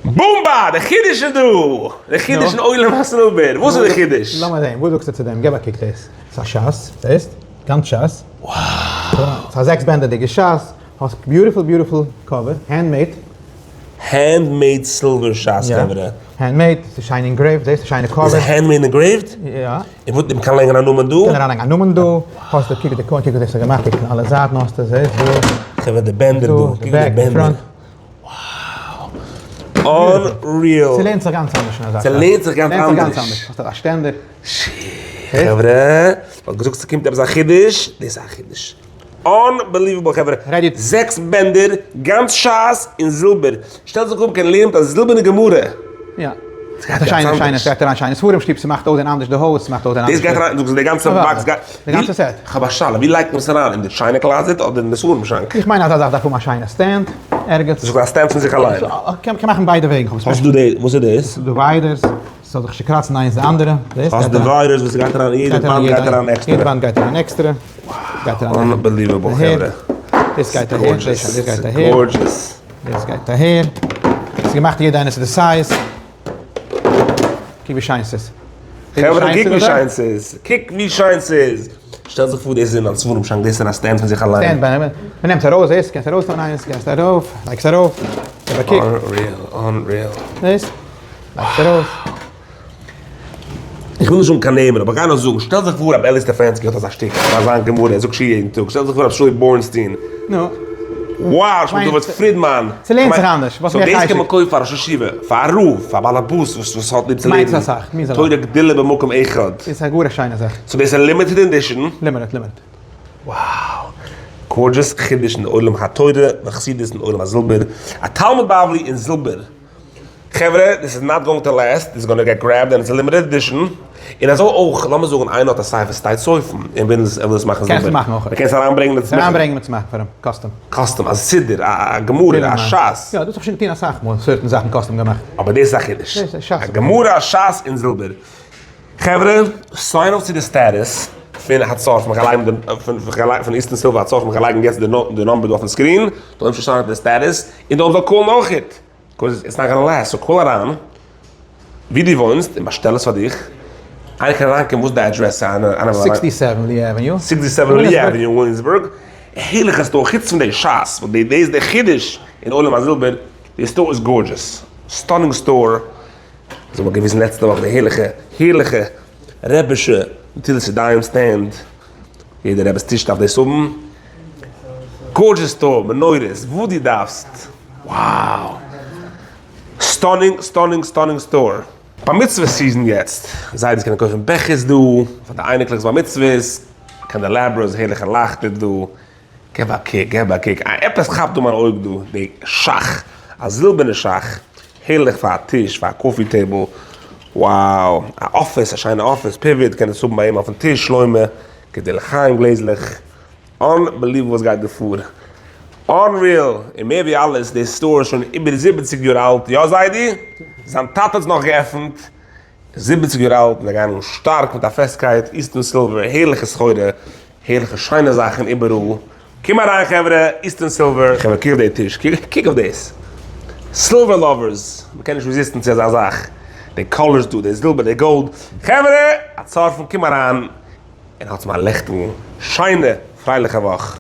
בומבא! די חידוש איז דא! די חידוש אין עולם הסילבער! וואס איז די חידוש? לאמיר זעהן, וואס זאגסטו צו דעם? געב א קוק דאס. ס'איז א שס, זעהסט? גאנץ שס. Wow! ס'איז א זעקס בענדערדיגע שס, האסט beautiful beautiful cover, hand made. Hand made silver שס חברה. Hand made, ס'איז שיין engraved, זעהסט? שיינע cover. איז hand made engraved? יא. און וואס, מ'קען לייגן א נאמען דא? קען אריינלייגן א נאמען דא, האסט די קוק די קוק ווי דאס איז געמאכט, קוק פון אלע זייטן האסטו, זעהסט דא. חברה די בענדער דא, קוק די בענדער. Wow! Unreal! ס'לערנט זיך גאנץ אנדערש פון אזא שס. ס'לערנט זיך גאנץ אנדערש. האסט א שטענדער. חברה, מ'האט געזאגט ס'קומט עפעס א חידוש, דאס איז א חידוש. Unbelievable חברה, זעקס בענדער, גאנץ שס אין זילבער, שטעל זיך אפ קען לערנען מיט א זילבערנע גמרא. יא. ס'גייט אריין שיינע, ס'גייט אריין שיינע ספרים שטוב, ס'מאכט אויסזען אנדערש די הויז, ס'מאכט אויסזען אנדערש. דאס גייט אריין, זאגסט די גאנצע box גייט. די גאנצע set. כ'האב א שאלה, ווי לייגט מען עס אריין, אין די china closet אדער אין די ספרים שאנק? איך מיין אז אזא זאך דארף האבן א שיינע stand ערגעץ. זאגסט א stand פון זיך אליין? קען מאכן ביידע וועגן. האסט דא די, וואס איז דאס? Dividers, ס'זאל זיך נישט קראצן איינס די אנדערע. האסט dividers וואס גייט אריין, יעדע באנד גייט אריין עקסטערע. יעדע באנד גייט אריין עקסטערע. Unbelievable חברה. דאס גייט אהער, דאס גייט אהער. Gorgeous. דאס גייט אהער. ס'איז געמאכט יעדע איינע צו די size. קוק ווי שיין ס'איז. חברה קוק ווי שיין ס'איז. קוק ווי שיין ס'איז. שטעל זיך פאר דאס איז אין א ספרים שאנק, דאס איז אין א stand פון זיך אליין. Stand ביי, מ'נעמט ארויס דאס, קענסט ארויסנעמען איינס, גייסט ארויף, לייגסט ארויף, געב א קוק. Unreal, unreal. זעסט? לייגסט ארויף. איך וויל נישט זאגן קיין נעמען, אבער איך גיי נאר זאגן, שטעל זיך פאר רבי אלי סטעפאנסקי האט אזא שטיק פאר זיין גמרא, ער זאגט שיעור יעדן טאג, שטעל זיך פאר רבי שאולי בורנסטין, נו. Wow, שמואל דוד פרידמאן. ס'לערנט זיך אנדערש, וואס so מער דאס חשק. קען מען קויפן פאר ראש ישיבה, פאר א רב, פאר א בעל הבית וואס וואס האט ליב צו מיינט לערנען. אסאך, מיר זאלן. תורה גדולה במקום אחד. איז א גאר א שיינע זאך. So דאס איז limited edition. Limited, limited. Wow. Gorgeous חידוש אין עולם התורה והחסידות אין עולם הזילבער. א תלמוד בבלי אין זילבער. חברה, this is not going to last, this is gonna get grabbed and it's a limited edition, און אזוי אויך, לאמיר זאגן איינער האט א ספר סטייט סופן, און וויל עס, ער וויל עס מאכן זילבער. קענסט עס מאכן אויך. מ'קען עס אריינברענגען און עס מאכן. אריינברענגען און עס מאכן פאר אים, custom. Custom, א סידור, א גמרא, א שס. יא, דאס האב איך שוין געטון אסאך מאל, certain זאכן custom געמאכט. אבער דאס איז א חידוש. דאס איז שס. א גמרא, א שס און זילבער. חברה, sign אויף צו די status פון הצרפים, איך גיי לייגן די, פון Eastern Silver הצרפים, איך גיי לייגן יעצט די number דא אויפן screen, דא אויבן שטייט די status, און דא אויבן זאל call ן אויכעט. Cause it's not gonna last, so call אריין ווי דו וואוינסט און באשטעל עס פאר דיך, איינער קען אריינקומען וואס איז די אדרעס? Sixty seven Lee Avenue. Sixty seven Lee Avenue אין וויליאמסבורג, הערליכע store, חוץ פון די שס, וואס דאס איז די חידוש אין עולם הזילבער, די store איז gorgeous, stunning store, אזוי האט געוויזן לעצטע וואך די הערליכע הערליכע רעבישע נטילת ידיים stand, יעדע רעבעס טיש דארף דאס האבן, gorgeous store, מנורות, וואס דו דארפסט. Wow! Stunning stunning stunning store! בר מצוה season יעצט, זיידעס קענען קויפן בעכערס דא, פאר די אייניקלעך'ס בר מצוות, candelabras, הערליכע לייכטער דא, געב א קוק, געב א קוק, עפעס כאפט דא מיין אויג דא, די שאך, א זילבערנע שאך, הערליך פאר א טיש, פאר א coffee table, wow, א אפיס, א שיינע אפיס, pivot, קען עס האבן ביי אים אויפן טיש, שלמה, כדי לחיים גלעזלעך. Unbelievable וואס גייט דא פאר. Unreal! און מער ווי אלעס, די store איז שוין איבער זיבעציג יאר אלט, יא זיידי? זיין טאטע האט עס נאך געעפנט, זיבעציג יאר אלט, און זיי גייען אן שטארק מיט א פעסטקייט, Eastern Silver, הערליכע סחורה, הערליכע שיינע זאכן איבעראל, קום אריין חברה, Eastern Silver. חברה קוק אויף די טיש, קוק אויף דאס, silver lovers, מ'קען נישט resist ן צו אזא זאך, די colors דא, די זילבער, די גאלד, חברה, א צארפן, קום אריין, און האטס מיר א לעכטיגן, שיינע, פרייליכע וואך.